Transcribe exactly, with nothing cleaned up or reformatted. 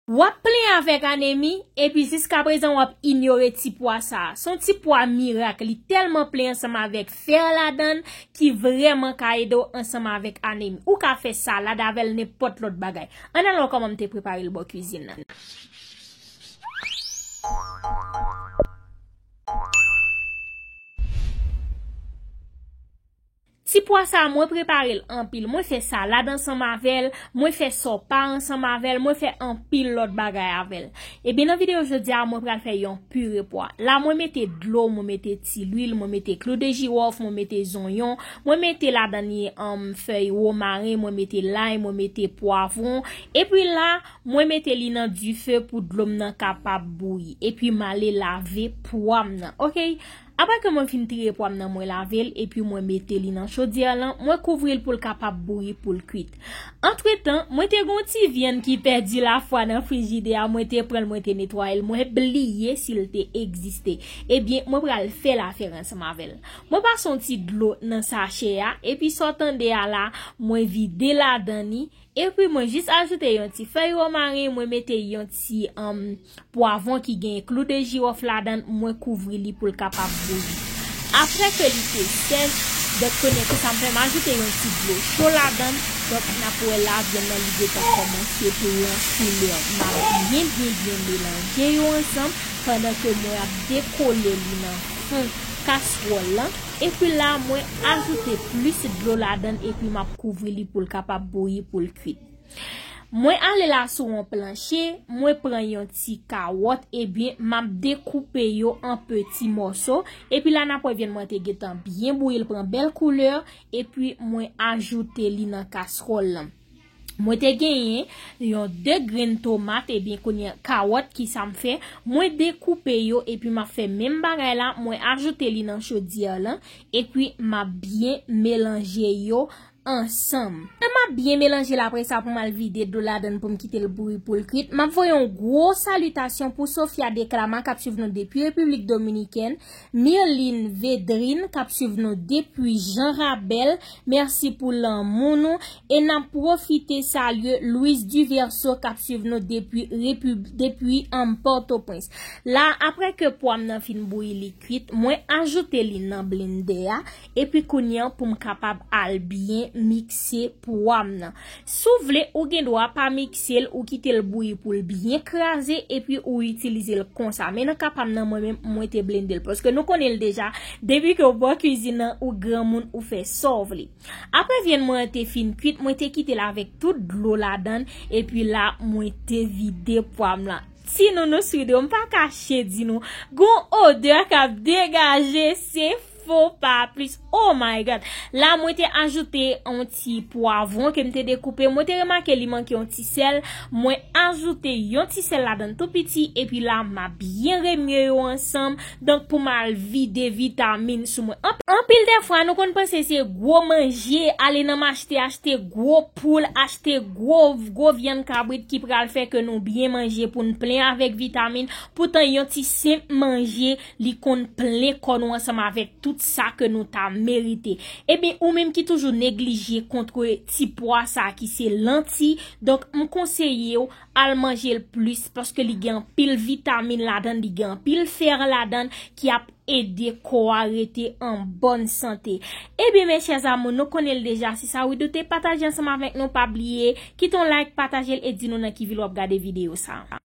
W ap plenyen avèk anemi, epi jiskaprezan w ap inyore ti pwa sa a. Se yon ti pwa mirak, li tèlman plen ansanm avèk fè ladan l ki vrèman ka ede w ansanm avèk anemi. Ou ka fè salad avè l, nenpòt lòt bagay. Ann al wè kòman m te prepare l bò kwizin nan. Ti pwa sa a, mwen prepare l anpil. Mwen fè salad ansanm avè l, mwen fè sòpa ansanm avè l, mwen fè anpil lòt bagay avè l. Ebyen, nan videyo jodi a, mwen pral fè yon pire pwa. La, mwen mete dlo, mwen mete ti lwil, mwen mete klou de jiwòf, mwen mete zonyon, mwen mete ladan li, um, fèy womaren, mwen mete lay, mwen mete pwavwon. Epi la, mwen mete li nan dife pou dlo m nan kapab bouyi. Epi m ale lave pwa m nan. Oke? Apre ke mwen fin triye pwa m nan, mwen lave l, epi mwen mete li nan chodyè lan, mwen kouvri l pou l kapab bouyi, pou l kwit. Antretan, mwen te gen yon ti vyann ki pèdi lafwa nan frijidè a, mwen te pran l, mwen te netwaye l, mwen bliye si l te egziste. Ebyen, mwen pral fè l afè ansanm avè l. Mwen pase yon ti dlo nan sachè a, epi sa w tande a la, mwen vide ladan li, epi mwen jis ajoute yon ti fèy womaren, mwen mete yon ti, um, pwavwon ki gen klou de jiwòf ladan l, mwen kouvri li pou l kapab bouyi. Apre ke li te sèch, donk kounye a ki sa m fè, m ajoute yon ti dlo cho ladan l, donk n ap wè la vyann nan li gentan kòmanse pran koulè. M ap byen, byen, byen melanje yo ansanm pandan ke mwen ap dekole li nan fon kaswòl lan. Epi la, mwen ajoute plis dlo ladan l epi m ap kouvri li pou l kapab bouyi, pou l kwit. Mwen ale la sou yon planche, mwen pran yon ti kawòt, ebyen, m ap dekoupe yo an peti mòso, epi la n ap wè vyann mwen te gentan byen bouyi, l pran bèl koulè, epi mwen ajoute li nan kaswòl lan. Mwen te genyen yon de grenn tomat, ebyen, kounye a, kawòt, ki sa m fè, mwen dekoupe yo, epi m ap fè menm bagay la, mwen ajoute li nan chodyè lan, epi m ap byen melanje yo ansanm. Lè m ap byen melanje l apre sa pou m al vide dlo ladan l pou m kite l bouyi pou l kwit, m ap voye yon gwo salitasyon pou Sofia Declama k ap swiv nou depi Repiblik Dominikèn, Mirline Vedrine k ap swiv nou depi Jan Rabèl, mèsi pou lanmou nou, e n ap pwofite salye Louis Duverso k ap swiv nou depi Repib-, depi, um, Pòtoprens. La, apre ke pwa m nan fin bouyi, li kwit, mwen ajoute li nan blendè a, epi kounye a pou m kapab al byen mikse pwa m nan. Si w vle, ou gen dwa pa mikse l, ou kite l bouyi pou l byen kraze, epi ou itilize l konsa. Men nan ka pa m nan, mwen menm, mwen te blende l. Paske nou konnen l deja, depi ke w bò kwizin nan, ou granmoun, ou fè sa w vle. Apre vyann mwen an te fin kwit, mwen te kite l avèk tout dlo ladan l, epi la, mwen te vide pwa m lan. Ti Nounou Sweet Dream, m pa kache di nou, gon odè k ap degaje, se fo pa plis. Oh my God! La, mwen te ajoute yon ti pwavwon ke m te dekoupe. Mwen te remake li manke yon ti sèl. Mwen ajoute yon ti sèl ladan l tou piti, epi la, m ap byen remye yo ansanm. Donk, pou m al vide vitamin sou mwen. Anp-, anpil de fwa, nou konn panse se gwo manje, ale nan mache achte gwo poul, achte gwo, gwo vyann kabrit ki pral fè ke nou byen manje pou n plen avèk vitamin. Poutan, yon ti senp manje, li konn plen kò nou ansanm avèk tout sa ke nou ta merite. Ebyen, ou menm ki toujou neglije kontre ti pwa sa ki se lanti, donk, m konseye w al manje l plis paske li gen anpil vitamin ladan l, li gen anpil fè ladan l ki ap ede kò a rete an bòn sante. Ebyen, mes chers amours, nou konnen l deja. Si sa w doute, pataje ansanm avèk nou. Pa bliye, kite yon like, pataje l e di nou nan ki vil w ap gade videyo sa a.